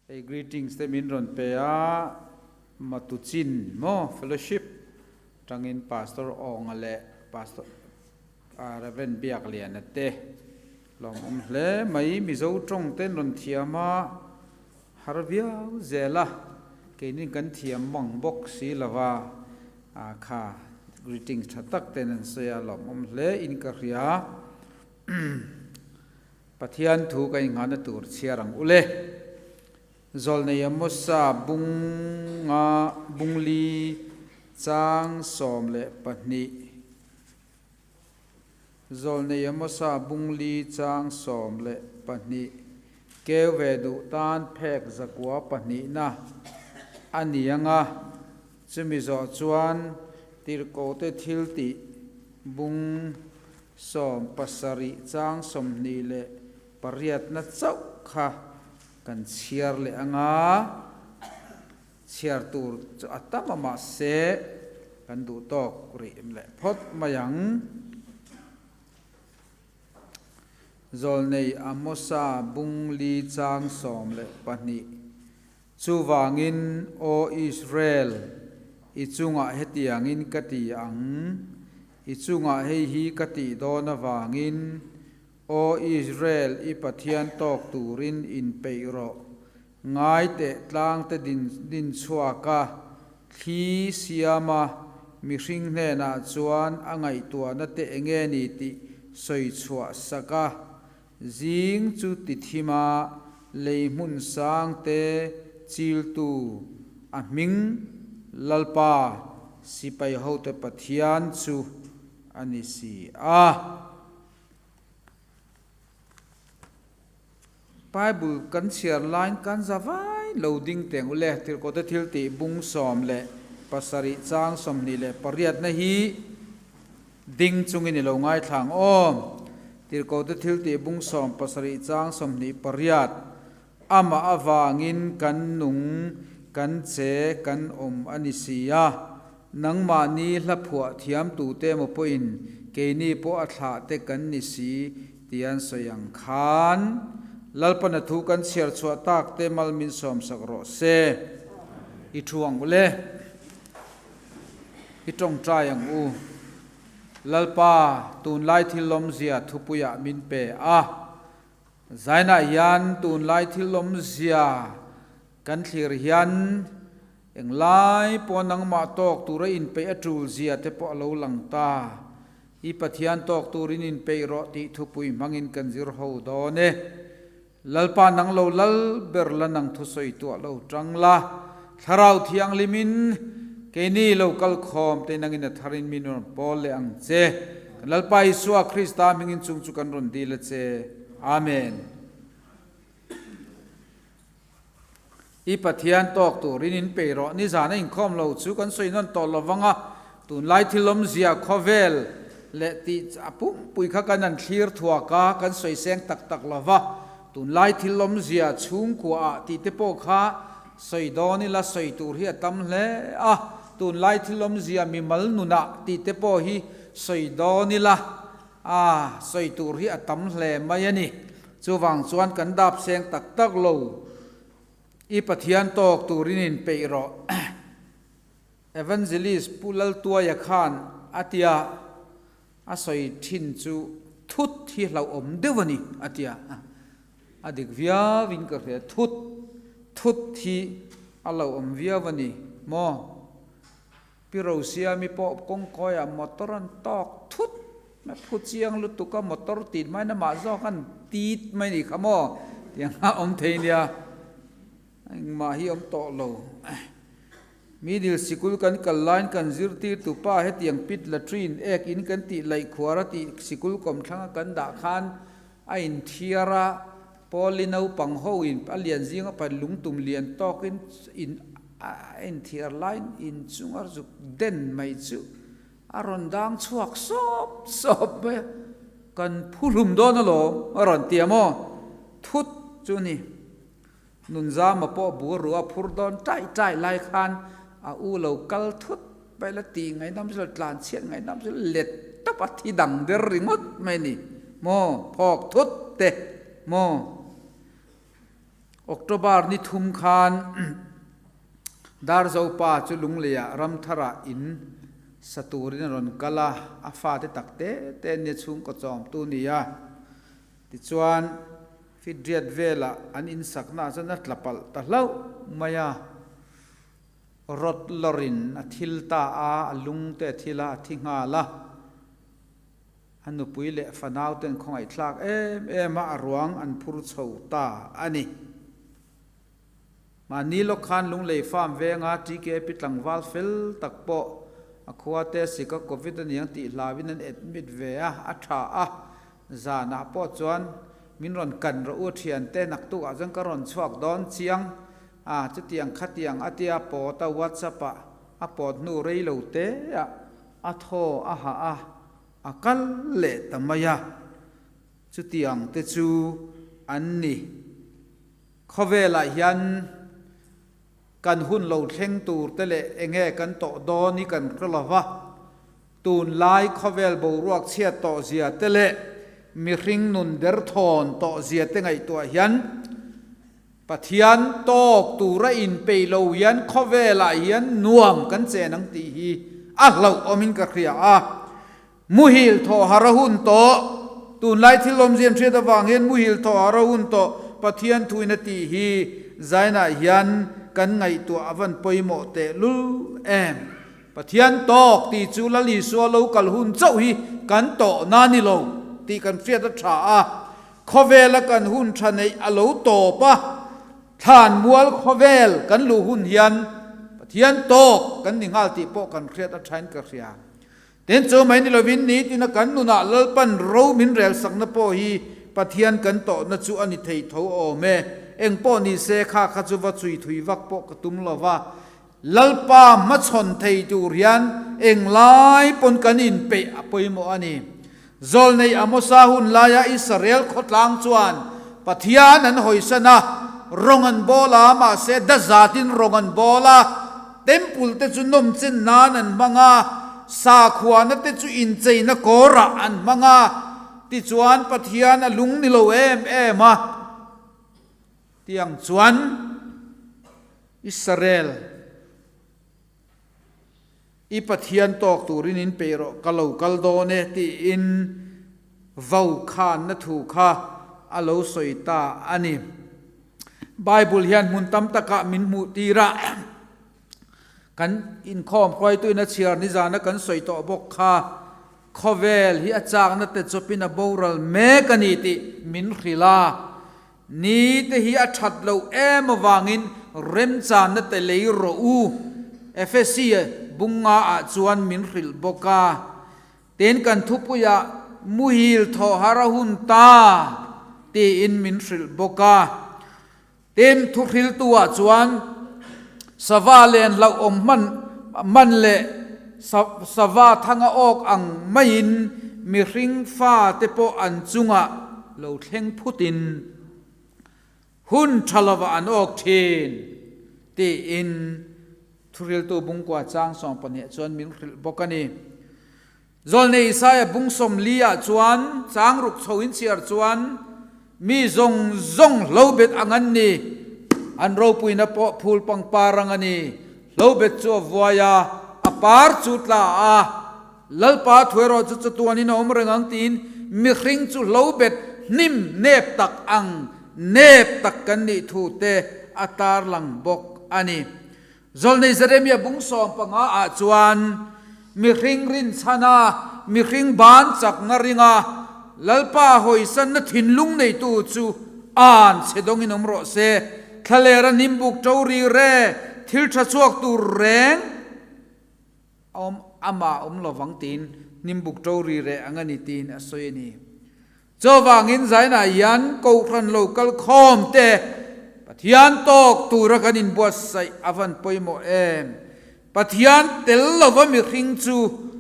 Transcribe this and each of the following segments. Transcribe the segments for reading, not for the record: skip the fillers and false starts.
Hei greetings te min rawn pe a, Matuchin maw fellowship tangin Pastor Awnga leh Pastor Rev Biakliana te lawmawm hle mai. Mizo tawng te an rawn thiam a, har viau zel a, keinin kan thiam mang bawk si lova, kha greetings tha tak ten an sawi a, lawmawm hle in ka hria. Pathian thu ka inghahna tur chhiar ang ule. Zawlnei Amosa bunga bungli chang 12. Zawlnei Amosa bungli chang 12 keu ve duh tan phek zakua pahnihna a ni anga, chumi zawh chuan tirhkohte thiltih bung 17 chang 28 na chauh kha kan chhiar leh anga, chhiar tur chu a tam a mahse kan duh tawk rih leh phawt mai ang. Zawlnei Amosa bung li chang 12 Chuvangin, Aw Israel, i chungah hetiangin ka ti ang, i chungah hei hi ka tih dawn avangin, Aw Israel, i Pathian tawk turin inpeih rawh. Ngai teh tlangte din chhuak a, thli siam a, mihring hnenah chuan a ngaihtuahna te enge ni tih sawi chhuah sak a, zing chu ti thim a, lei hmun sang te chiltu a hming Lalpa sipai hote Pathian chu a ni si a. Bible kan chhiar laiin kan za vai lo ding teng ule. Tirhkohte thil tih bung 17 chang 28 na hi ding chungin i lo ngaithla ang aw. Tirhkohte thil tih bung 17 chang 28 Amah avangin kan nung, kan che, kan awm a ni si a. Nangmahni hla phuah thiam tute emaw pawhin keini pawh a thlah te kan ni si ti an sawi ang khan Lalpana thu kan chhiar chhuah tak te mal min sawmsak rawh se. I thu ang u le. I tawngtai ang u. Lalpa, tunlai thil lawmzia thupuiah min pe a. Zainah hian tunlai thil awmzia kan thlir hian englai pawh nangmah tawk tura inpeih a tul zia te pawh a lo lang ta. I Pathian tawk turin inpeih rawh tih thupui hmangin kan zir ho dawn e. Lalpa nang lo lal ber la nang thusawi tuah lo tang la, Thlarau Thianghlimin keini lo kal khawm te nangin a tharin mi rawn pawl leh ang che. Kan Lalpa Isua Krista hmingin chung chu kan rawn dil a che. Amen. I Pathian tawk turin in pei rawh. Nizan a inkhawm lo chu kan sawi nawn tawh lo vang a, tunlai thil awmzia khawvel leh tih a pumpui kha kan han thlir thuak a, kan sawi seng tak tak lo va, tunlai thil awmzia chhungkua ah tih te pawh kha sawi dawn ila sawi tur hi a tam hle a, tunlai thil awmzia mimal nunah tih te pawh hi sawi dawn ila a sawi tur hi a tam hle mai a ni. Chuvang chuan kan dap seng tak tak lo, i Pathian tawk turin inpeih rawh. Evangelist Pu Laltuaia khan a tia a sawi thin chu thut hi hlauhawm deuh a ni a tia. A dik viau in ka hria, thut thut hi a hlauhawm viau a ni maw? Pi Rosiami pawh kawngkawiah motor an tawk thut mai, phu chiang lutuk a motor tit mai na mah zawk an tit mai ni kha maw tiang a awm thei nia, engmah hi awm tawh lo. Middle sikul kan kal laiin kan zirtirtu pa hetiang pit latrine ek in kan tih laih khuar a tih sikul kawmthlang a kan dah khan a inthiar a, Paul-i naupang ho in a lian zinga pa lungtum lian tawk in in a inthiar laiin inchung a zuk den mai chu a rawn dang chhuak sawp sawp mai a, kan phu hlum dawn alawm a rawn ti a maw? Thut chu a ni. Nunzama pawh bur ruah a phur dawn tai tai lai khan a u lo kal thut mai la tih ngaihnam chu la tlan chhiat ngaihnam chu let tawp a thi dang der ringawt mai a ni maw phawk thut te maw. October ni thum khan Darzopa chu Lungleiah Ramtharah in sa turin a rawn kal a, a fate tak te te nia chhungkaw chawmtu ni a. Tichuan, Fidriat velah an insaknaah chuan a tla palh ta hlauh mai a. Rawt lawrin a thil ta a, a lung te a thil a, a thi nghal a. A nupui leh fanau ten khawngaihthlak em em a, a ruang an phur chho ta a ni. Mahni lawk khan Lunglei Farm venga TKP tlangval fel tak pawh a khua te sika Covid a niang tih hlauin an admit ve a, a tha a. Zanah pawh chuan min rawn kan rawh u thiante, naktukah chuan ka rawn chhuak dawn chiang a, chutiang khatiang a tia pawt a WhatsApp ah a pawt hnu rei lo te ah a thaw a hah a, a kal leh ta mai a. Chutiang te chu an ni. Khawvelah hian kan hun lo thleng tur te leh enge kan tawh dawn hi kan hre lo va, tunlai khawvel boruak chhiat tawh zia te leh mihring nun derthawn tawh zia te ngaihtuah hian Pathian tawk tura inpeih lo hian khawvelah hian nuam kan chen ang tih hi a hlauhawmin ka hria a. Muhil thawh har a hun tawh, tunlai thil awmzia an hriat avang hian muhil thawh har a hun tawh Pathian thuin a tih hi Zainah hian kan ngaihtuah a van pawimawh tehlul em. Pathian tawk tih chu Lal Isua lo kal hun chauh hi kan tawhna ni lo tih kan hriat a tha a. Khawvela kan hun tha neih a lo tawp a, thlanmual khawvel kan luh hun hian Pathian tawk kan ni nghal tih pawh kan hriat a thain ka hria. Tin, chu mai ni lovin nitina kan nunah Lalpan ro min relsakna pawh hi Pathian kan tawhna chu a ni thei tho awm e. Eng pawh ni se kha kha chu va chui thui vak pawh ka tum lo va. Lalpa hmachhawn thei tur hian englai pawn kan inpeih a pawimawh a ni. Zawlnei Amosa hun laia Israel khawtlang chuan Pathian an hawisan a, rawng an bawl a, mahse dazatin rawng an bawl a, temple te chu nawmchen nan an hmang a, sakhuana te chu incheina kawrah an hmang a, tichuan Pathian a lung ni lo em em a. Tiang chuan Israel. I Pathian tawk turin in peih rawh, ka lo kal dawn e, tiin vau khanna thu kha a lo sawi ta a ni. Bible hian hmun tam takah min hmuh tir a, kan inkhawm hruaituin a chhiar nizana kan sawi tawh bawk kha, khawvel hi a chakna te chawpin a boral mek a ni tih min hrilh a. Ni te hi a that loh em avangin remchanna te lei rawh u, Efesi bunga ah chuan min hrilh bawk a. Tin kan thupuiah muhil thawh har a hun ta tiin min hrilh bawk a. Tin thuhriltu ah chuan sava len hlauhawm hman man leh sava thanga awk ang maiin mihring fa te pawh an chungah Lo thleng phutin hun tha lovah an awk thin, tiin Thuriltu Bungkua chang 12 chuan min hrilh bawk a ni. Zawlnei Isaia bung 40 ah chuan chang ruk chho in chhiar chuan mi zawng zawng hlobet ang an ni, an ropuina pawh phul pangpar ang a ni. Hlobet chu a vuai a, a par chu tla a. Lalpa thu erawh chu chatuanin a awm reng ang tiin mihring chu hlobet hnim nep tak ang nep tak kan nih thu te a tarlang bawk a ni. Zawlnei Jeremia bung 15 ah chuan mihring rinchhana mihring ban chakna ringa Lalpa hawisanna thinlung neitu chu an chhe dawngin awm rawh se, thlalera nimbuk ṭo ri re thil ṭha chhuak tur reng, A awm, amah awm lovang tiin hnimbuk ṭo ri reh ang a ni tiin a sawi a ni. Chuvangin Zainah hian Kohhran lo kal khawm te Pathian tawk tura kan inbuatsaih a van pawimawh em? Pathian tel lova mihring chu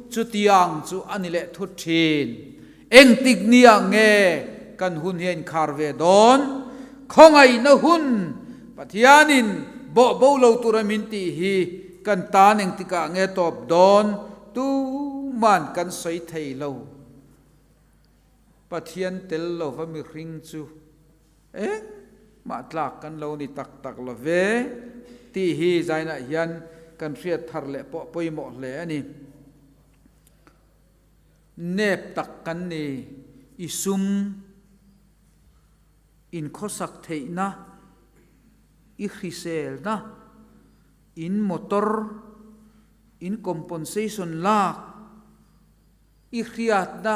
chutiang chu a ni leh thut thin. Engtik niah nge kan hun hi a inkhar ve dawn? Khawngaihna hun Pathianin bawh bo lo tura min tih hi kan tan engtikah nge tawp dawn? Tuman kan sawi thei lo. Pathian tel lova mihring chu engmah. mah tlak kan lo ni tak tak lo ve tih hi zainah hian kan hriat thar leh pawh pawimawh hle a ni. Nep tak kan ni, i sum inkhawsak theihna, i hriselna, in motor, in compensation lak, I hriatna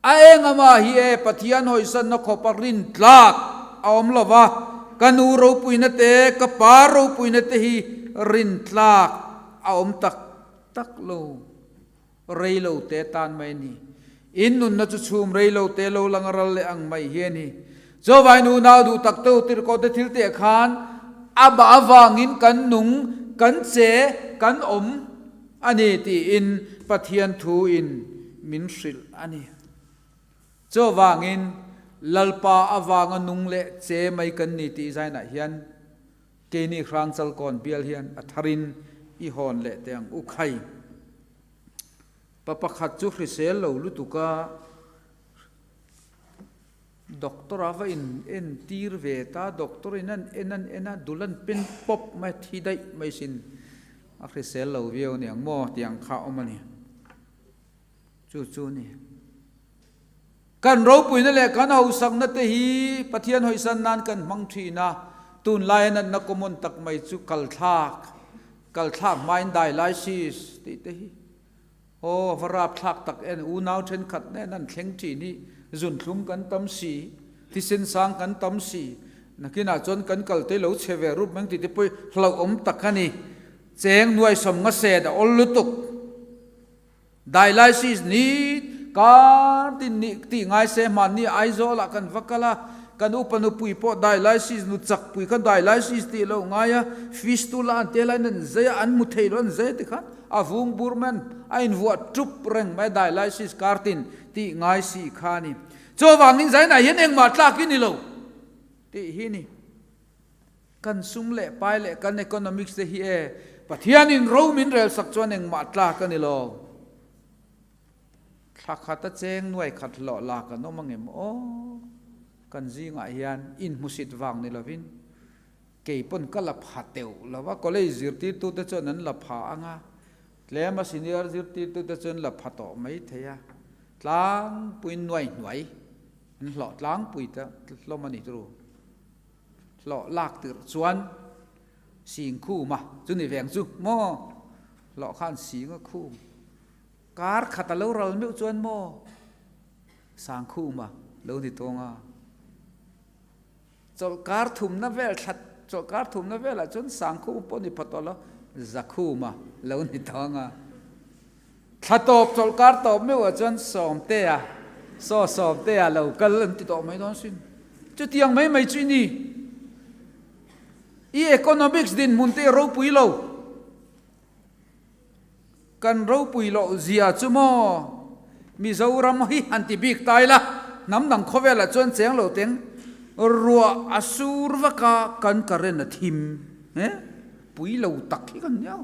a eng amah hi e Pathian hawisanna khawpa rintlak a awm lo va, ka nu ropuina te, ka pa ropuina te hi rintlak a awm tak tak lo. Rei lo te tan mai a ni. In nunna chu chhum rei lo te lo lang a ral leh ang mai hi a ni. Chuvai nu nau duh tak teuh tirhkoh te thil teh khan a bah avangin kan nung, kan che, kan awm a ni tiin Pathian thu in min hrilh a ni. Chuvangin Lalpa avanga nung leh che mai kan ni tih zainah hian keini Hrangchalkawn bial hian a tharin i hawn leh teh ang u khai. Pa pakhat chu hrisel lo lutuk a. Doctor a va in en tir ve ta, doctor in an en an en a, dul an pen pawp mai a, thi daih mai sin a hrisel lo viau aniang maw tiang kha a awm a ni. Chu chu a ni. Kan ropuina leh kan hausakna te hi Pathian hawisan nan kan hmang thin a, tunlai a natna common tak mai chu kalthlak, kalthlak hmain dialysis tih te hi. Aw, a va rapthlak tak en, unau thenkhat nen an thleng thin hi zunthlum kan tam si, thisen sang kan tam si, nakinah chuan kan kal te lo chhe ve rup meng tih te pawh hi hlauhawm tak a ni. Cheng nuaisawm nga set a awl lutuk. Dialysis ni kar tin nih tih ngai se hmanni Aizawlah kan va kal a, kan upa nupui pawh dialysis nu chakpui kha dialysis tih loh ngai a, fistula an tel aiin an zai a, an hmu thei lo an zai ti khan A vung bur man a invuah tup reng mai dialysis kartin tih ngai si kha a ni. Chuvangin zainah hian engmah tlak i ni lo tih hi ni. Kan sum leh pai leh kan economics te hi e Pathianin ro min rel sak chuan engmah tlak a ni lo. Thla khat a cheng nuai khat hlawh la kan awm angem aw? Kan zingah hian inhmusit vang ni lovin Kei pawn ka la pha teuh lo va, college zirtirtute chuan an la pha ang a, tlema senior zirtirtute chuan la pha tawh mai thei a, tlangpuiin nuai hnuai an hlawh tlangpui ta hlawm a ni turu. Hlawh lak tirh chuan sing khum a, chu ni veng chu maw hlawh khan sing a khum, kar khat a lo ral meuh chuan maw sang khum a lo ni tawng a. Chawlhkar thumna vel thla chawlhkar thumna velah chuan Sangkhum pawh ni pha tawh lo, Zakhuma lo ni tawh ang a. Thla tawp chawlhkar tawp meuhah chuan Sawmtea, saw Sawmtea lo kal an ti tawh mai dawn sin. Chutiang mai mai chu i ni. I economics dinhmun te i ropui lo. Kan ropui loh zia chu maw? Mizoram hi han ti bik ta ila, hnam dang khawvelah chuan cheng lo teng ruah a sur vak a, kan current a thim he pui lo tak hi kan nia.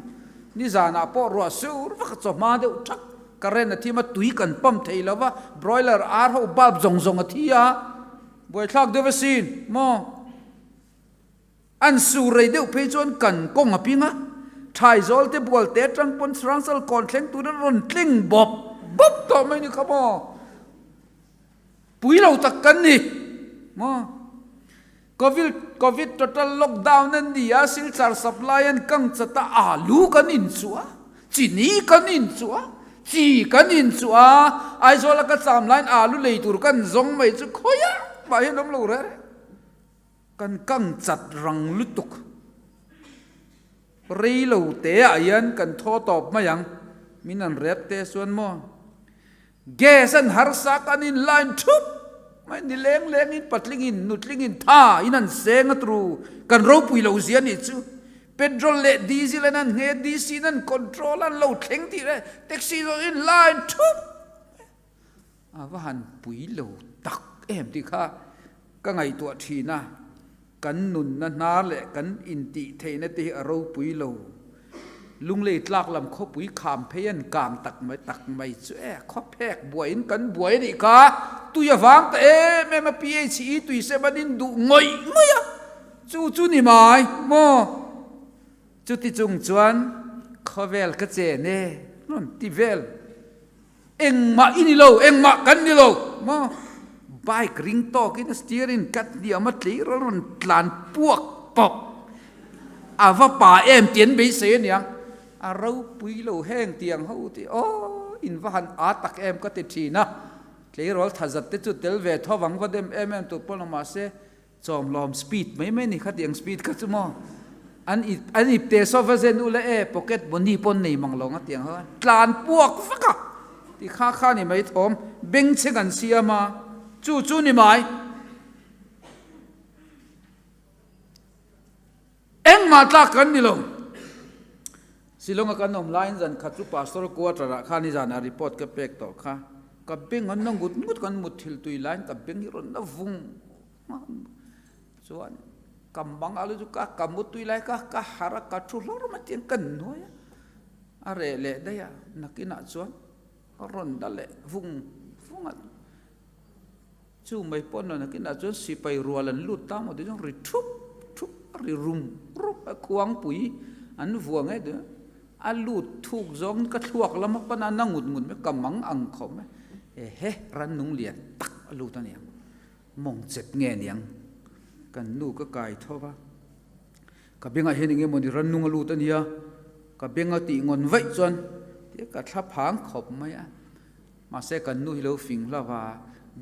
Nizanah pawh ruah sur vak a chawhma deuh thak current a thim a, tui kan pump thei lo va, broiler ar ho bulb zawng zawng a thi a, buaithlak deuh asin maw? An sur rei deuh phei chuan kan kawng a ping a, Thaizawl te bual te atang pawn Srangsal kawn thleng turin a rawn tling bawp bawp tawh mai ni kha maw? Pui lo tak kan ni maw? Covid Covid total lockdown an ni a, Silchar supply an kang chat a, alu kan inchuh a, chini kan inchuh a, chi kan inchuh a, Aizawl a ka cham laiin alu lei tur kan zawng mai chu khawiah mah hian awm lo reh reh. Kan kang chat rang lutuk. Rei lo te ah hian kan thaw tawp mai ang. Min an rep te chuan maw? Gas an harsa kan in line thup mai ni leng leng in patling in nutling in tha in an seng a tru kan ropui lo zia nih chu. Petrol leh diesel an an nge DC in an control an lo thleng tih leh taxi zawng in line thup mai. A va han pui lo tak em tih kha ka ngaihtuah thin a, kan nunna hnar leh kan intih theihna te hi a ropui lo. Lunglei tlak lam khawpui kham phei an kang tak mai tak mai chu e, khawphek buaiin kan buai a nih kha, tui a vang ta em em a, PHE tui sem an induh ngawih ngawih a. Chu chu ni mai maw? Chuti chung chuan khawvel ka chen e rawn ti vel. Engmah i ni lo, engmah kan ni lo maw? Bike ring tawkin a steering cut hniam a tleirawl rawn tlan puak pawp. A va pa em tih an beisei a niang. A ropui lo heng tiang ho tih aw in va han aa tak em ka ti thin a. Tleirawl thazat te chu tel ve tho vang va dem em em tur pawh lo mahse Chawmlawm speed mai mai ni khatiang speed kha chu maw an ip an ip te saw va zen ula e pocket money pawn nei mang lo nga tiang ho tlan puak vak a ti kha kha ni mai thawm bengchheng an siam a chu chu ni mai engmah tlak kan ni lo Shillong a kan awm laiin zan khat chu pastor quarter ah khan i zanah report ka pek tawh kha ka beng an na ngut ngut kan mutthil tui laiin ka beng hi rawn na vung chuan ka mang a lu chu ka ka mutui lai kha ka harh a ka thu hlawr mai tiang ka nuai a a reh leh daih a nakinah chuan a rawn la leh vung vung a chu mai pawh a nakinah chuan sipai rual an lut ta maw tih chuan ri thup thup a ri rum rum a khuangpui an vuah ngei tih a lut thuk zawng ka thluak lam a pan a na ngut ngut mai ka mang ang khawp mai ehe rannung lian tak a lut a niang. Mawng chep nge niang? Kan nu ka kai tho va, ka bengah hian eng emawni rannung a lut a nia, ka beng a tih ngawn vaih chuan tia ka thla phang khawp mai a. Mahse kan nu hi lo fing hla va,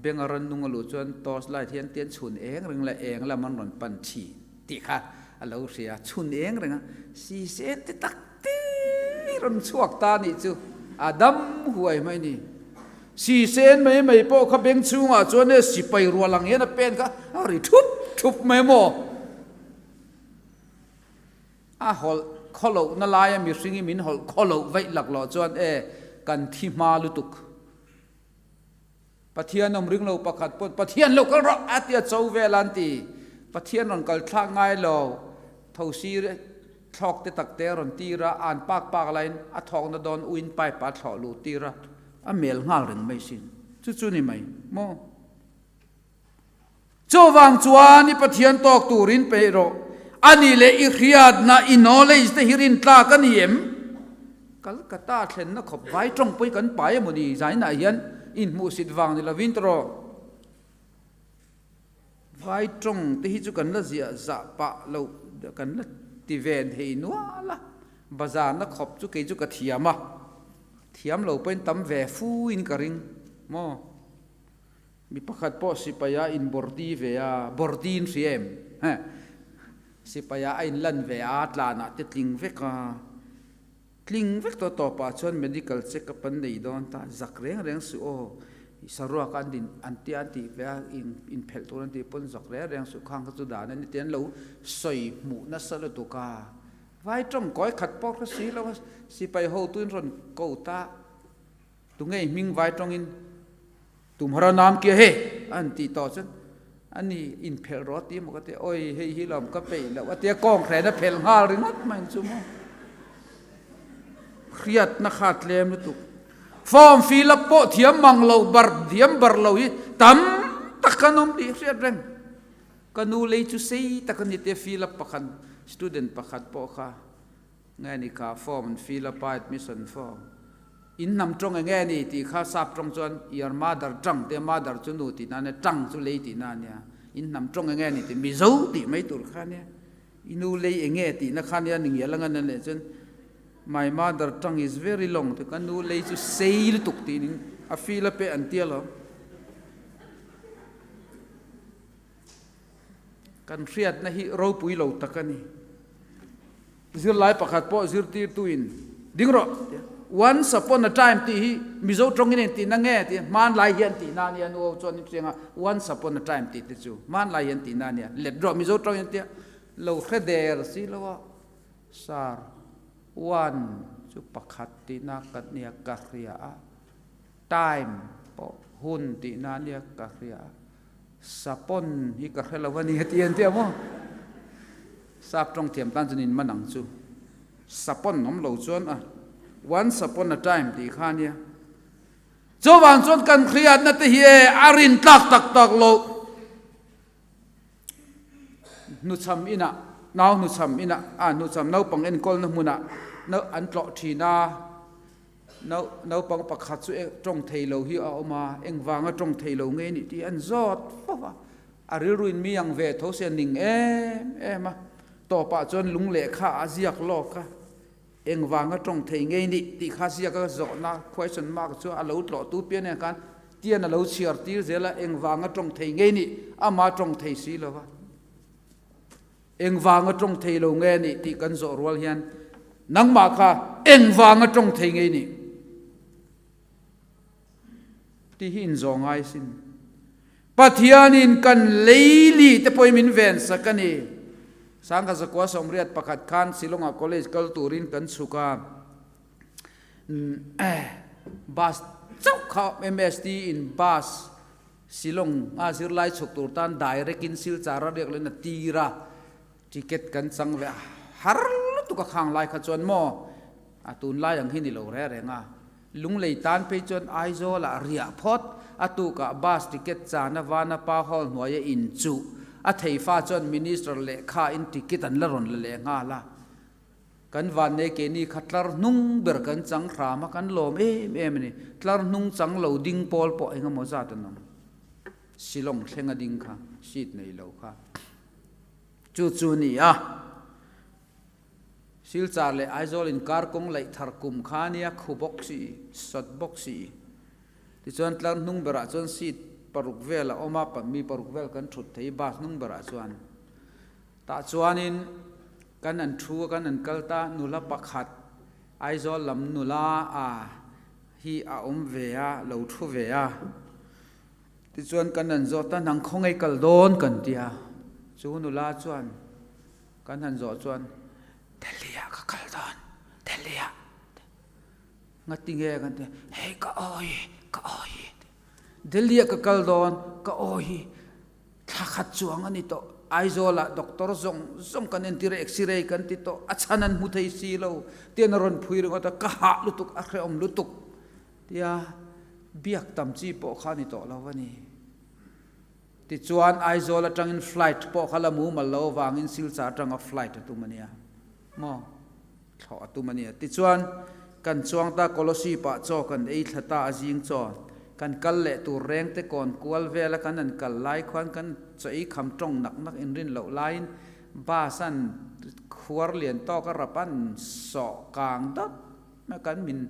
benga rannung a luh chuan torch light hian tian chhun eng reng leh eng lam an rawn pan thin tih kha a lo hria, chhun eng reng a, si sen te tak te rawn chhuak ta nih chu a dam huai mai ni. Sisen mai mai pawh kha beng chhungah chuan e sipai rual ang hian a pen kha a ri thup thup mai maw? A hawlh khawlohna laia mihring hi min hawlh khawloh vaih laklawh chuan e kan thi hma lutuk. Pathian awm ring lo pakhat pawn Pathian lo kal rawh a tia cho vel an ti. Pathian rawn kal thlak ngai lo tho sir Thlawk te tak te a rawn tir a, an pak pak laiin a thawkna dawn uin pipe a thlawh luh tir a, a mel nghal reng mai sin. Chu chu ni mai maw? Chuvang chuan i Pathian tawk turin peih rawh. A nih leh i hriatna, i knowledge te hi rintlak a ni em? Calcutta thlenna khawp vai tawng pawh hi kan pai emaw ni? Zainah hian inhmuhsit vang ni lovin tawh. Vai tawng te hi chu kan la ziah zah pah loh kan la ti ve thei nual a, bazar na khawp chu kei chu ka thiam a, thiam lo pawhin tam ve fu in ka ring maw? Mi pakhat pawh sipai a in bordi ve a, bordi in hria em? Heh, sipai ah a in lan ve a, tlan ah te tling vek a. Tling vek tawh tawpah chuan medical check up an nei dawn ta, zak reng reng suh aw, saruak an din an tia an tih ve a, in phelh tur an tih pawn zak reng reng suh khang kha chu dan a ni tih an lo sawi hmuh nasa lutuk a, vai tawng kawi khat pawh kha si lo a, sipai hotuin rawn ko ta, tunge i hming vai tawngin. Tumhara nam kia he an tih tawh chuan a ni inphelh rawh a ti maw ka ti a, awi hei hi lawm ka peih loh a ti a, kawng hren a phelh nghal ringawt mai chu maw. Hriatna kha tlem lutuk. Form fill up pawh thiam mang lo bar thiam bar lo hi tam tak an awm tih hriat reng. Ka nu lei chu sei tak a ni te fill up pakhat student pakhat pawh kha Nge ni kha form an fill up a admission form in hnam tawng enge ni tih kha sap tawng chuan your mother tongue te mother chu nu tih na ania tongue chu lei tih na ania in hnam tawng enge ni tih mizo tih mai tur kha ania i nu lei enge tih na kha ania ni ngial anga leh chuan my mother tongue is very long tih ka nu lei chu sei lutuk tih in a fill up e an tia lo. Kan hriatna hi ropui lo tak a ni. Zirlai pakhat pawh zirtirtuin, Ding rawh, tia, Once upon a time tih hi Mizo tawngin eng tihna nge? tia, hmanlai hian tihna a nia, nu ho chuan in hriang a, Once upon a time tih te chu hmanlai hian tihna a nia, let rawh Mizo tawngin tia, lo hre der si lo a, Sir, one chu pakhat tihna ka nia ka hria a, time pawh hun tihna a nia ka hria a, Sapon hi ka hre lo a ni heti an ti a maw? Sap tawng thiam tan chuan in man ang chu. Sapon awm lo chuan a once upon a time tih kha ania. Chuvang chuan kan hriatna te hi e a rin tlak tak tak lo. Hnuchham inah, nau hnuchham inah, a hnuchham naupang enkawlna hmunah an tlawh thin a. Naupang pakhat chu tawng thei lo hi a awm a, engvanga tawng thei lo nge nih tih an zawt fo va. A rilruin mi ang ve tho se a ning em em a, tawpah chuan lung lehkha a ziak lawk a, engvanga tawng thei nge nih tih kha ziak a zawhna question mark chu a lo tlawhtu pian nen khan tian a lo chhiar tir zel a, engvanga tawng thei nge nih ama tawng thei si lo va. Engvanga tawng thei lo nge nih tih kan zawh rual hian nangmah kha engvanga tawng thei nge nih tih hi inzawh ngai sin. Pathianin kan leili te pawhin min ven sak a ni. Sangha zakua 81 khan Shillong-ah college kal turin kan chhuk a, bus chauh kha MST in bus Shillong a zirlai chhuk tur tan direct in Silchar a riak leh in a tir a, ticket kan chang ve a, har lutuk a khang lai kha chuan maw a tunlai ang hi ni lo reng reng a, Lunglei tan phei chuan Aizawl ah riah phawt, a tukah bus ticket chan a Vanapa hall hnuaia in chuh a thei fa chuan Minister lehkha in ticket an la rawn la leh nghal a. Kan vannei keini kha tlar hnung ber kan chang hram a, kan lawm em em a ni. Tlar hnung chang lo ding pawl pawh eng emaw zat an awm. Shillong thlenga ding kha, seat nei lo kha. Chu chu a ni a. Silchar leh Aizawl inkar kawng laih thar kum kha a nia, khu bawk si, sawt bawk si. Tichuan tlar hnung berah chuan seat paruk vel a awm a, mi paruk vel kan thut thei bus hnung berah chuan. Tah chuanin kan an thu a, kan an kal ta, nula pakhat Aizawl lam nula a hi a awm ve a, lo thu ve a. Tichuan kan han zawt a, nang khawngaih kal dawn kan ti a. Chu nula chuan kan han zawh chuan Delhi ah ka kal dawn, Delhi ah. Ngati nge kan ti a, hei ka awi, ka awi. Delhi ah ka kal dawn, ka awi. Thla khat chuang a ni tawh. Aizawlah doctor zawng zawng kan entir a, x-ray kan ti tawh, a chhan an hmu thei si lo. Tian a rawn phui ringawt a, ka hah lutuk, a hrehawm lutuk tia biak tam chi pawh kha a ni tawh lo a ni. Tichuan Aizawl atangin flight pawh kha la mumal lo avangin Silchar atanga flight a tum a nia maw? Thlawh a tum a nia. Tichuan, kan chuang ta Kolosip ah chaw kan ei thla ta a zing chaw. Kan kal leh tur reng te kawn kual vel a kan an kal lai khuan kan chaw ei kham tawng nak nak inrin loh laiin bus an khuar lian tawk a rap an sawh kang dawt mai a, kan min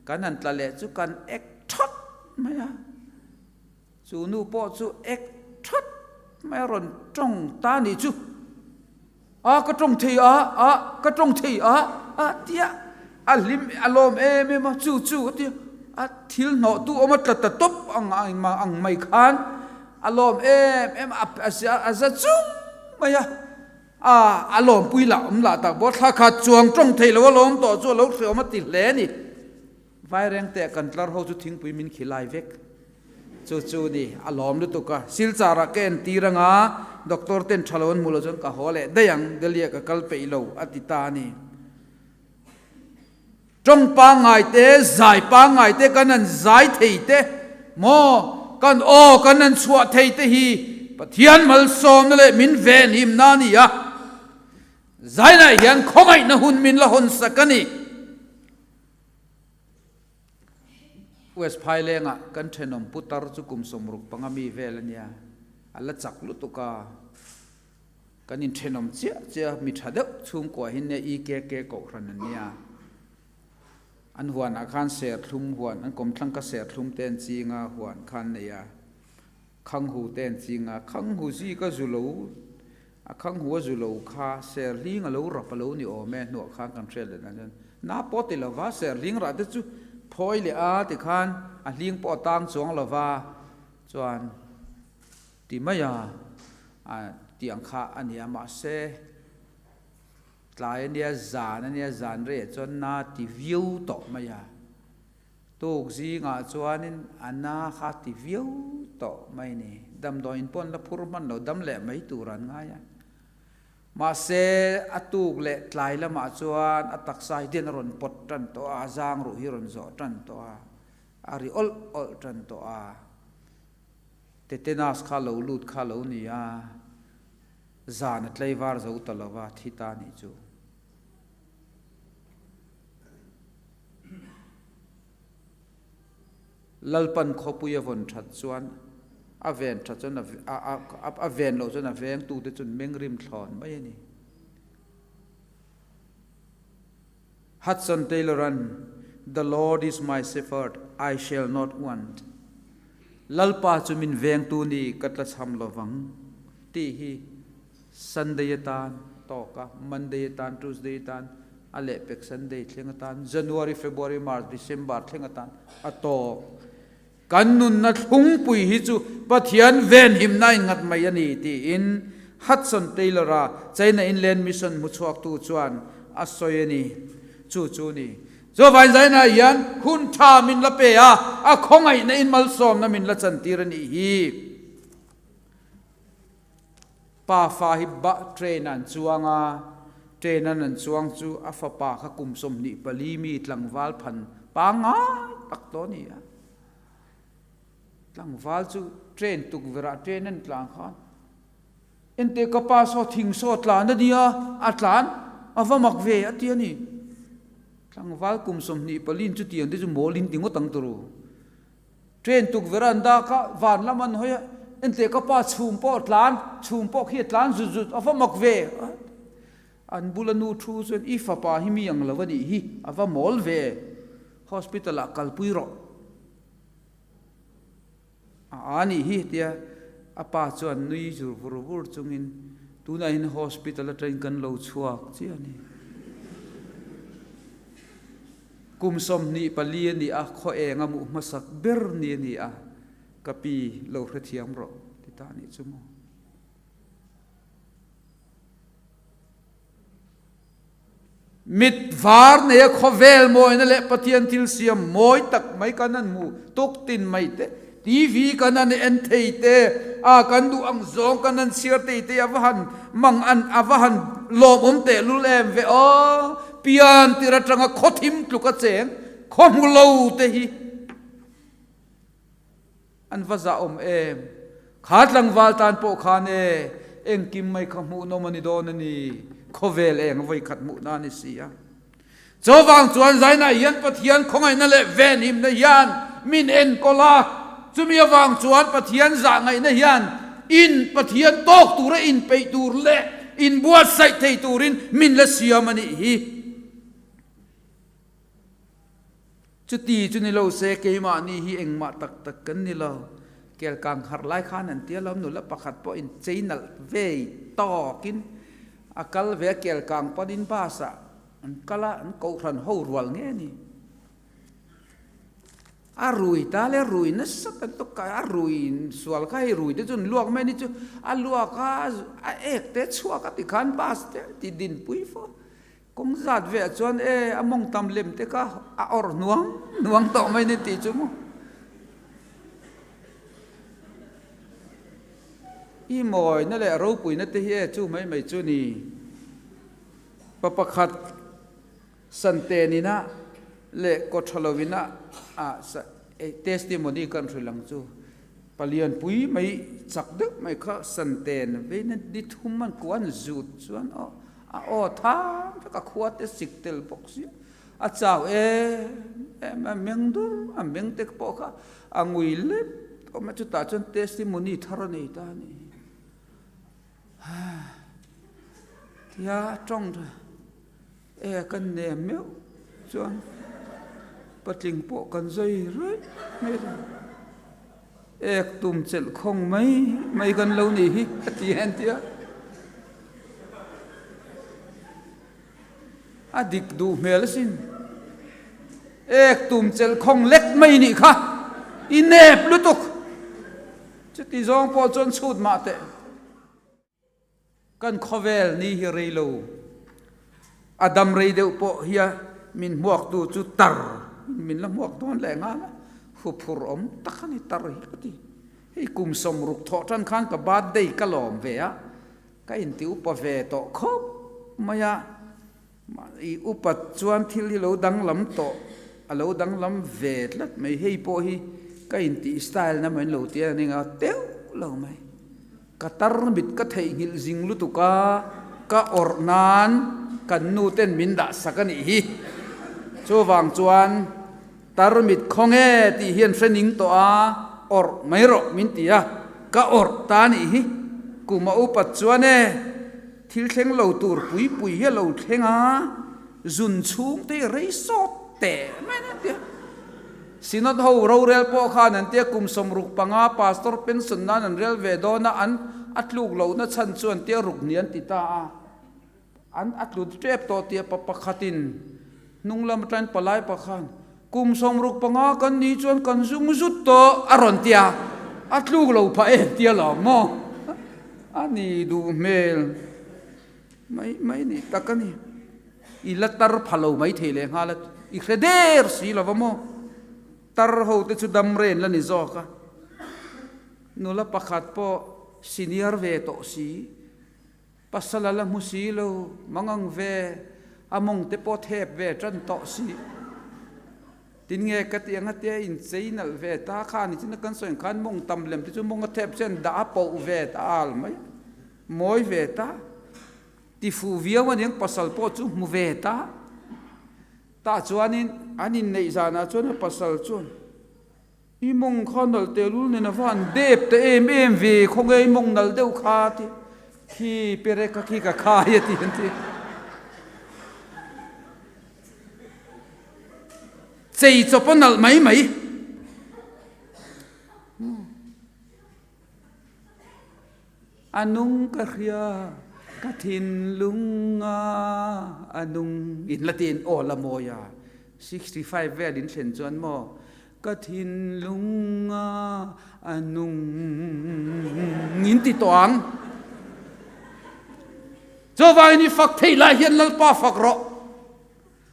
kan han tla leh chu kan ek thawt mai a. Chu nu pawh chu ek that mai a rawn tawng ta nih chu. A ka tawng thei a, a ka tawng thei a, a tia a hlim a lawm em em a, chu chu a tia a thil hnawh tu awm a tla ta tawp ang ang mai khan a lawm em em a, a za chung mai a, a a lawmpui lah awm lah tak bawk thla khat chuang tawng thei lo a lawm tawh chu a lo hreawm a ti hle a ni. Vairengte kan tlar ho chu thingpui min khi lai vek. Chu chu ni, a lawm lutuk a. Silchar ah ka entir anga, doctor ten tha lo an hmu lo chuan ka haw leh daih ang, Delhi ah ka kal peih lo, a ti ta a ni. Tawng pangngai te, zai pangngai te kan han zai thei te maw, kan aw kan han chhuah thei te hi Pathian malsawmna leh min venhimna a ni a. Zainah hian khawngaihna hun min la hawnsak a ni. West Phailengah kan thenawm putar chu kum 65 mi vel a nia, a la chak lutuk a, kan inthenawm chiah chiah a, mi tha deuh chhungkua hi nia EKK kohhran an nia, an huanah khan serthlum huan, an kawmthlang ka serthlum te an ching a, huan kha an nei a. Khanghu te an ching a, Khanghu zi ka zu lo, a Khanghu a zu lo kha serhling a lo rap a lo ni awm e, hnuah khan kan hriat leh dan chuan na pawh ti lova, serhling rah te chu phawi leh a tikhan a hling pawh a tang chuang lova chuan ti mai a, a tih ang kha a ni a, mahse tlai a nia zan a nia zan rei ah chuan na ti viau tawh mai a. Tuk zingah chuanin a na kha ti viau tawh mai ni. Damdawiin pawh an la phur hman lo, dam leh mai tur an ngai a. Mahse, a tuk leh tlai lamah chuan a taksa hi dian a rawn pawt tan tawh a, a zang ruh hi a rawn zawh tan tawh a, a ri awlh awlh tan tawh a. Tetanus kha lo lut kha lo ni a. Zan a tlaivar zo ta lo va, thi ta nih chu. Lalpan khawpui a vawn that chuan a ven that chuan a ven loh chuan a vengtute chu an mengrim thlawn mai a ni. Hudson Taylor-a'n The Lord is my shepherd, I shall not want, Lalpa chu min vengtu ni ka tlachham lovang, tih hi Sunday atan tawk a, Monday atan, Tuesday atan, a lehpek Sunday thleng atan, January, February, March, December thleng atan a tawk. Kan nunna thlungpui hi chu Pathian venhimna inngat mai a ni, tiin Hudson Taylor-a China Inland Mission hmuchhuaktu chuan a sawi a ni. Chu chu ni. Chuvangin zainah hian hun tha min la pe a, a khawngaihna in malsawmna min la chantir a nih hi. Pa fa hi ba train ah an chuang a, train an an chuang chu a fapa kha kum 24 mi tlangval phan pangngai tak tawh a ni a. Tlangval chu train tukverh ah train an tlan khan Enteh ka pa saw thing saw tlan a nia, a tlan a va mak ve a ti a ni. Tlangval kum 24 in chutiang te chu mawl in ti ngawt ang turu. Train tukverh an dak a, van lam an hawi a, Enteh ka pa chhum pawh a tlan, chhum pawh khi a tlan zut zut, a va mak ve. An bula nu thu chuan i fapa hi mi ang lo a nih hi, a va mawl ve, hospital ah kalpui rawh. A a nih hi tia a pa chuan nui zur vur vur chungin tunah hian hospital atangin kan lo chhuak chiah a ni. Kum 24 a ni a, khaw eng a hmuh hmasak ber ni a ni a, ka pi lo hrethiam rawh ti ta nih chu maw. Mit var neia khawvel mawina leh Pathian thil siam mawi tak mai kan han hmu tuk tin mai te, TV kan han en thei te, a kan duh ang zawng kan han chhiar thei te a va han mang an a va han lawmawm tehlul em ve aw! Pian tir atanga khaw thim tluk a cheng khaw hmu lo te hi An va zahawm em? Kha tlangval tan pawh khan e, engkim mai kha hmuhnawm a ni dawn a ni, khawvel eng vawikhat hmuhna a ni si a. Chuvang chuan Zainah hian Pathian khawngaihna leh venhimna hian min enkawl a, chumi avang chuan Pathian zahngaihna hian in Pathian tawk tura inpeih tur leh inbuatsaih thei turin min la siam a nih hi. Chuti chu ni lo se keimahni hi engmah tak tak kan ni lo. Kelkang harh lai khan an tia lo, nula pakhat pawh in chei nalh vei tawkin a kal ve a, kelkang panin bus ah an kal a, an kohhran ho rual nge ni. A rui ta le rui nasa tak tawk a, a rui sual kha hei rui te chu an luak mai a ni chu, a luak a, a ek te chhuak a tikhan bus te ti dinpui fo. Kawng zat ve ah chuan e a mawng tam lem te kha a awrh hnuang hnuang tawh mai ni tih chu maw. I mawina leh ropuina te hi e chu mai mai chu ni. Pa pakhat Santen ina leh kawtha lo ina ah testimony kan hrilh ang chu. Palian pui mai chak deuh mai kha Santen veina ni thum an kuah an zut chuan aw A aw thang vek a khua te sik tel bawk si a chau em em a meng dur a meng te pawh kha a ngui lep awm a chutah chuan testimony thar a nei ta a ni tia tawng e kan nem meuh chuan patling pawh kan zai raih mai a Ek tum chelh khawng mai mai kan lo nih hi a ti en tia. A dik duh hmel asin. Ek tum chelh khawng lek mai nih kha i nep lutuk. Chuti zawng pawh chuan chhut mah teh. Kan khawvel ni hi rei lo. A dam rei deuh pawh hia min hmuaktu chu tar in min la hmuak dawn leh nghal a, huphur awm tak a ni tar hi ka ti. Hei kum 60 thawh tan khan ka birthday ka lawm ve a, ka inti upa ve tawh khawp mai a, i upat chuan thil hi lo danglam tawh, a lo danglam ve tlat mai, hei pawh hi ka intih style na mai an lo ti a ni nga teuh lo mai. Ka tarmit ka theihnghilh zing lutuk a, ka awrh nan kan nu ten min dah sak a nih hi. Chuvang chuan tarmit khaw nge tih hian hre ning tawh a, awrh mai rawh min ti a, ka awrh ta a nih hi. Kum a upat chuan e, thil thleng lo tur pui pui hi a lo thleng a, zun chhung te hi rei sawt teh mai a tia. Synod ho rorel pawh khan an tia kum 65 pastor pension nan an rel ve dawn a, an a tluk lohna chhan chu an tia ruk ni an ti ta a, an a tlu tep tawh tia pa pakhatin hnung lam atangin palai pa khan kum 65 kan ni chuan kan zung zut tawh a rawn tia, a tluk lo phah em tia lo maw a ni duh hmel mai mai ni tak a ni. I la tar pha lo mai thei leh nghal a, i hre der si lo va maw? Tar ho te chu dam ren la ni zawk a, nula pakhat pawh senior ve tawh si, pasal a la hmu si lo, mangang ve, a mawng te pawh thep ve tan tawh si. Tin nge ka tih ang a tia inchei nalh ve ta kha ni chin a kan sawi ang khan mawng tam lem te chu mawng a thep chuan dah a poh ve ta al mai, mawi ve ta. Ti fuh viau aniang pasal pawh chu hmu ve ta. Tah chuanin an inneih zanah chuan a pasal chuan, I mawng kha nalh tehlul nen a va han dep ta em em ve, khawnge i mawng nalh deuh kha ti khi perek kha khi ka khai a ti an ti. Chei chawp a nalh mai mai. A nung ka hria, ka thinlung a a nung. In la tiin aw la mawi a, 65 vel in thlen chuan maw, ka thinlung a a nung in ti tawh ang. Chuvangin i fak theih lai hian Lalpa fak rawh,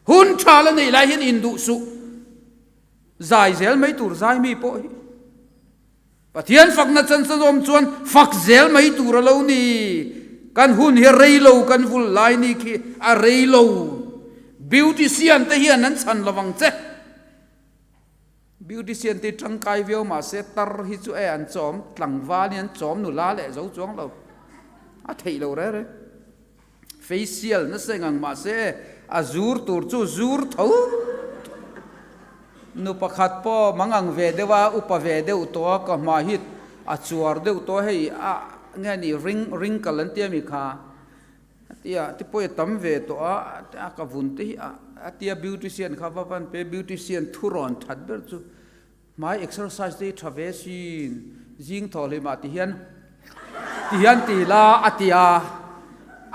hun tha la neih lai hian induh suh, zai zel mai tur zai mi pawh hi. Pathian fakna chansan awm chuan fak zel mai tur a lo ni. Kan hun hi a rei lo, kan vul lai ni khi a rei lo. Beautician te hian an chhan lo vang che. Beautician te hi tangkai viau mah se tar hi chu e an chawm, tlangval hi an chawm nula leh zo chuang lo. A theih lo reng reng. Facial nasa engang mah se a zur tur chu zur tho nu pakhat pawh mangang ve deuh a, upa ve deuh tawh a, ka hma hi a chuar deuh tawh a, hei a nge ni ring wrinkle an tia mi kha a tia ti pawh i tam ve tawh a, a ka vun te hi a a tia beautician kha va van pe beautician thurawn that ber chu Hmai exercise te hi tha ve sin, zing thaw hlih mah ti hian ti hian ti la a ti a,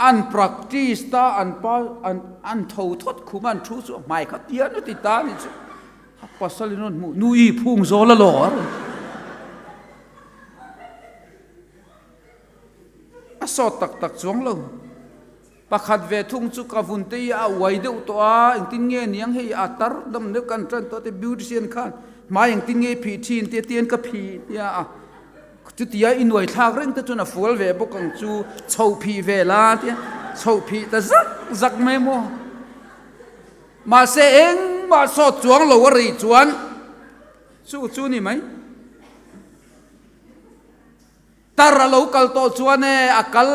an practice ta an pa an an tho thawt khum a an thu chu hmai kha tian a ti ta a ni chu, a pasal in rawn hmuh nu i phung zawl a law a rawn a sawt tak tak chuang lo. Pakhat ve thung chu ka vun te hi a uai deuh tawh a, engtin nge niang hei a tar dam deuh kan tan tawh te beautician khan hmai engtin nge i phih thin tia tian ka phih tia a chutia i nuai thlak reng te chuan a fual ve bawk ang chu chho phih ve la tia chho phih ta zak zak mai maw mahse engmah sawt chuang lo a rei chuan chu chu ni mai. Tar a lo kal tawh chuan e, a kal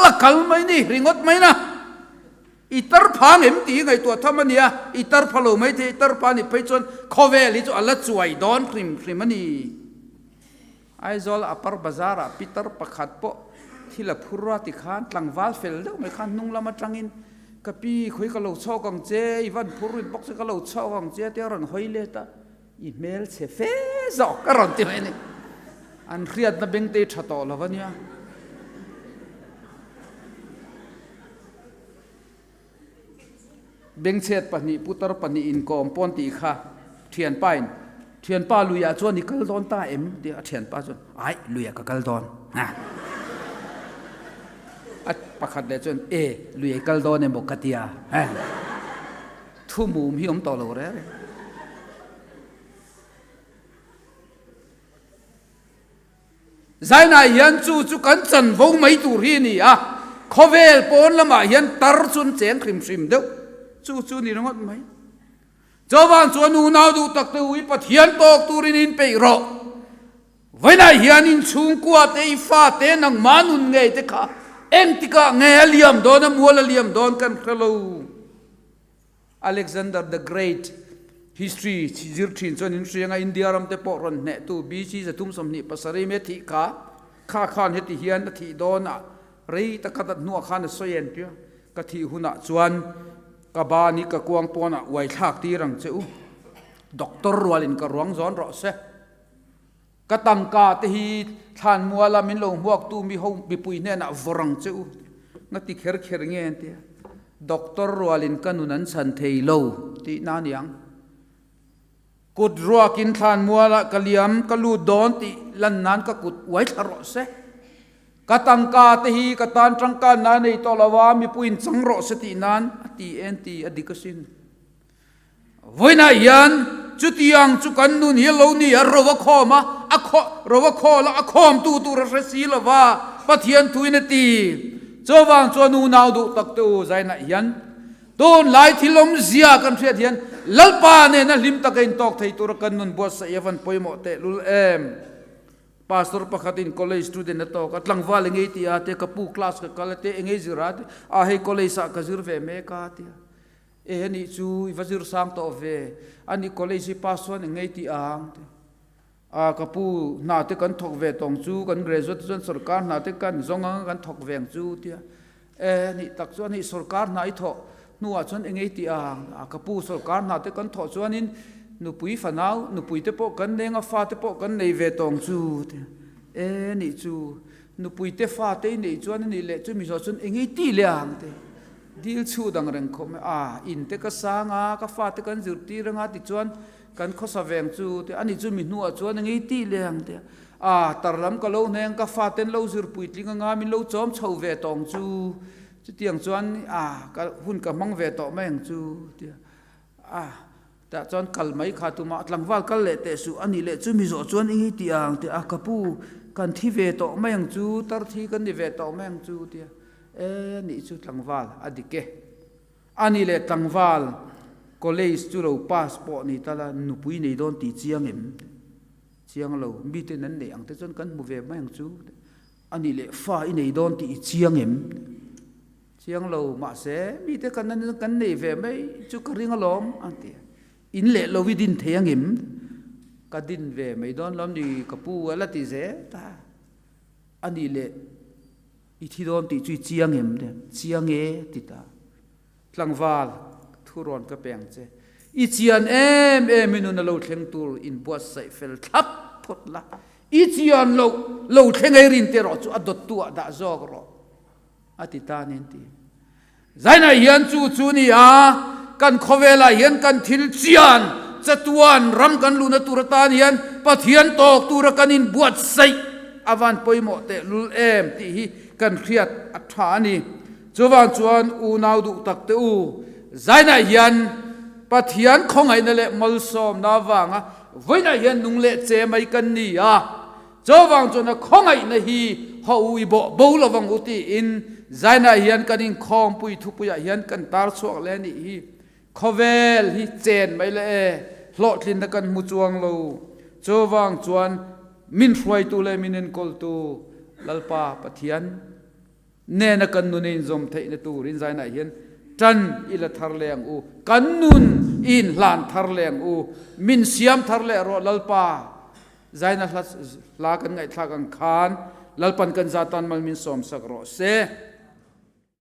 a kal mai ni, ringawt mai na. I tar pha ngem tih hi ngaihtuah tham a nia, i tar pha lo mai thei, i tar pha nih phei chuan khawvel hi chu a la chuai dawn hrim hrim a ni. Aizawl Upper Bazar ah pitar pakhat pawh thil a phur a tikhan tlangval fel deuh mai khan hnung lam atangin ka pi khawi ka lo chhawk ang che, i van phur rit bawk che ka lo chhawk ang che tia a rawn hawi let a. I hmel chhe fe zawk ka rawn ti mai a ni. An hriatna bengte hi tha tawh lo a nia. Bengchhet pahnih putar pahnih inkawm pawn tih kha thianpa in thianpa luiah chuan i kal dawn ta em tih a thianpa chuan ai luiah ka kal dawn a a pakhat leh chuan e luiah i kal dawn emaw ka tia Thu mum hi awm tawh lo reng reng. Zainah hian chu chu kan chanvo mai tur hi a ni a, khawvel pawn lamah hian tar chu an cheng hrim hrim deuh, chu chu ni ringawt mai. Chuvang chuan unau duh tak te u i Pathian tawk turin inpeih rawh. Vawiinah hian in chhungkua te, i fate, nangmah nun ngei te kha engtikah nge a liam dawn, a mual a liam dawn kan hre lo. Alexander the Great history zir thin chuan in hrianga India ram te pawh rawn hnehtu BC 327 me thih kha kha khan heti hian a thih dawn a rei taka dat hnuah khan a sawi en tia ka thih hunah chuan ka ban hi ka kuang pawnah uai thlak tir ang che u doctor rualin ka ruang zawn rawh se. Ka tangka te hi thlanmuala min lo hmuaktu mi ho mipui hnenah vawrh ang che u. Nga ti kher kher nge an ti a. Doctor rualin ka nun an chhan thei lo tih na aniang. Kut ruakin thlanmualah ka liam ka lut dawn tih lan nan ka kut uai thla rawh se. Ka tangka te hi ka tan tangka na nei tawh lo a, mipuiin chang rawh se tih nan a ti en ti a dik asin. Vawiinah hian chutiang chu kan nun hi a lo ni a, ro a khawm a, a khaw, ro a khawl a, a khawmtu tur a hre si lo va, Pathian thuin a ti. Chuvang chuan unau duh tak te u zainah hian tunlai thil awmzia kan hriat hian Lalpa nena hlim taka intawk thei tura kan nun buatsaih a van pawimawh tehlul em. Pastor pakhatin college student a tawk a, tlangval engei ti a te, ka pu class ka kal a te, engei zir a te, a hei college ah ka zir ve mek a ti a. E anih chu i va zir sang tawh ve, ani college hi pass chuan eng ngei tih ang te. A ka pu hna te kan thawk ve tawng chu kan graduate te chuan sorkar hna te kan zawng anga kan thawk ve ang chu tia. E anih tak chuan hei sorkar hna i thawh hnuah chuan eng ngei tih ang, a ka pu sorkar hna te kan thawh chuanin nupui fanau nupui te pawh kan neng a fa te pawh kan nei ve tawng chu tia. E anih chu nupui te fa te i neih chuan anih leh chu mi zawh chuan eng ngei tih leh ang te. Dil chhu dang reng khawp mai a, in te ka sang a, ka fate kan zirtir anga tichuan kan khawsa veng chu te ani chu mi hnuah chuan a ngei tih leh ang te a, tar lam ka lo hneng ka faten lo zir puitling anga min lo chawm chho ve tawng chu chutiang chuan a ka hun ka hmang ve tawh mai ang chu tia a tah chuan kal mai kha tumah tlangval kal leh teh suh ani leh chu mi zawh chuan i ngei tih ang te a ka pu kan thi ve tawh mai ang chu tar thi kan ni ve tawh mai ang chu tia E nih chu tlangval a dik e. A nih leh tlangval college chu lo pass pawh ni ta la nupui nei dawn tih chiang em? Chiang lo, miten an neih ang te chuan kan hmu ve mai ang chu. A nih leh fa i nei dawn tih i chiang em? Chiang lo, mahse mite kan kan nei ve mai chu ka ring alawm a ti a. In leh lo i din thei ang em? Ka din ve mai dawn lawm ni ka pu a la ti zel ta. A nih leh I thi dawn tih chu i chiang em le? Chiang e, ti ta. Tlangval, thu rawn ka pe ang che. I chian em em i nun a lo thleng tur inbuatsaih fel thlap phawt la. I chian loh, lo thleng ei rin te erawh chu a dawttu ah dah zawk rawh, a ti ta nen ti. Zainah hian chu chu ni a, kan khawvelah hian kan thil chian chatuan ram kan luhna tur atan hian Pathian tawk tura kan inbuatsaih a van pawimawh tehlul em tih hi kan hriat a tha a ni. Chuvang chuan unau duh tak te u, zainah hian Pathian khawngaihna leh malsawmna avanga vawiinah hian nung leh che mai kan ni a, Chuvang chuan a khawngaihna hi haw u i bawh bo lo vang u tiin zainah hian kan inkhawmpui thupuiah hian kan tar chhuak leh a nih hi. Khawvel hi chen mai leh e, hlawhtlinna kan hmu chuang lo. Chuvang chuan min hruaitu leh min enkawltu Lalpa Pathian nena kan nun a inzawm theihna turin zainah hian tan i la thar leh ang u, kan nun i inhlan thar leh ang u, min siam thar leh rawh Lalpa. Zaina hla hla kan ngaihthlak ang khan Lalpan kan zatan mal min sawmsak rawh se.